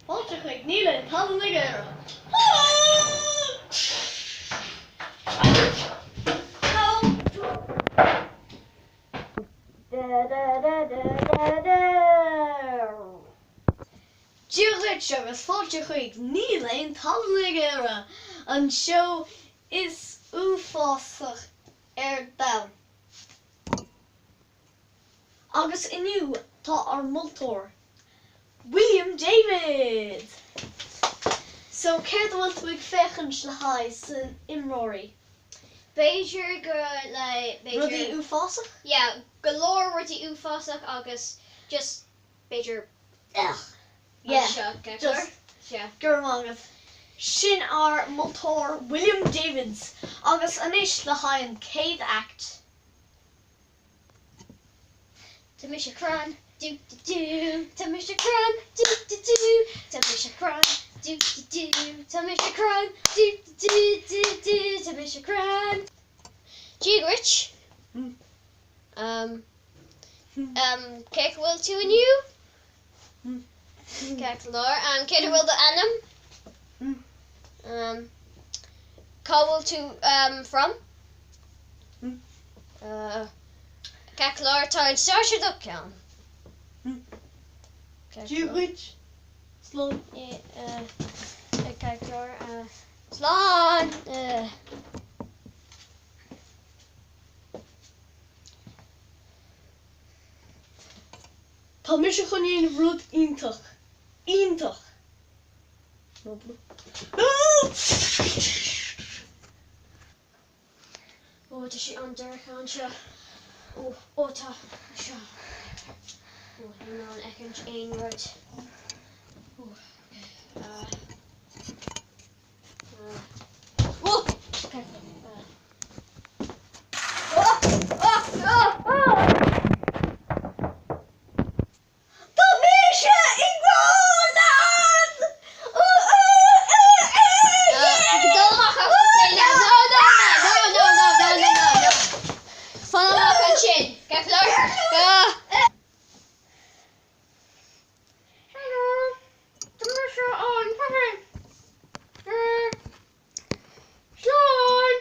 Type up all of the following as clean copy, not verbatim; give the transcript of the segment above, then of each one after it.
Fáilte chuig Níl Aon Tallann ag Éire. Dia dhuit agus fáilte chuig Níl Aon Tallann ag Éire, an seó is uafásach ar domhan. Agus inniu tá ár moltóir, William David! So céard a bhfuil tú ag féachaint le haghaidh san imreoirí? B'fhéidir go like b'fhéidir. Rudaí uafásach? Yeah, go leor rudaí uafásach agus just b'fhéidir ugh Yeah, anseo ceart just Yeah. go raibh maith agat. Sin ár moltóir William Davids agus anois le haghaidh an chéad act. Tá mise crann, do do do, tá mise crann, do do do, tá mise crann, do do do, tá mise crann, do do do do, tá mise crann. Dia dhuit. Um, um, cén chaoi a bhfuil tú inniu? Ceart go leor. Um, céard a bhfuil do ainm? Um, cá bhfuil tú um, from? Uh, ceart go leor, tá an stáitse do cheann. Ceart go Dia leor. dhuit. Slán. Uh, ceart go leor, uh, slán. Uh, Tá mise chun dhéanamh rud iontach. Iontach! Ó, tá sé an-dorcha anseo. Ó, ó tá, seo. Ó, níl mé in ann fheicint aon rud. Ó, okay. Uh, uh, ó, okay. Uh. Tá mise i ngrá leat! Fan amach ansin, ceart go leor? Hello, tá mise an Slán!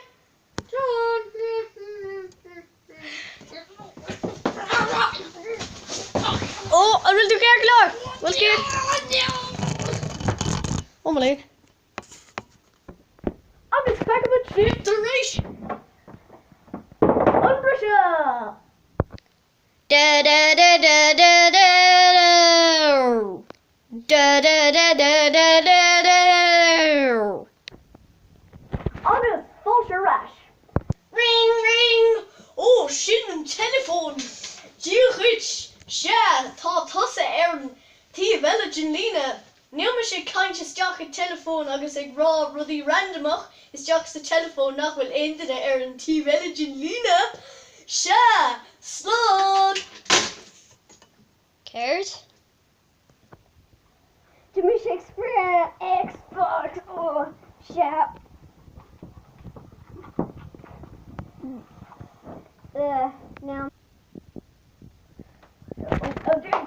Ó, an bhfuil tú ceart go leor? Bhfuil ceart? Ó, mo léan. Agus feicfimid sibh tar éis an briseadh! Da da da da da da Da da da da da da da. Agus fáilte ar ais. Ring ring! Ó, sin an teileafón! Dia dhuit! Sea, tá tusa ar an taobh eile den líne. Níl mise ag caint isteach i teileafón agus ag rá rudaí randamach isteach sa teileafón nach bhfuil aon duine ar an taobh eile den líne. Sea! Slán! Céard? Tá mise ag spraoi Xbox ó sea. Now.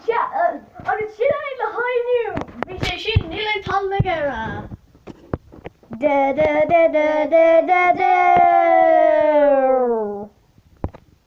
Sea, agus sin é le haghaidh inniu. Bhí sé sin, níl aon tallann ag Éire. Da da da da da da da.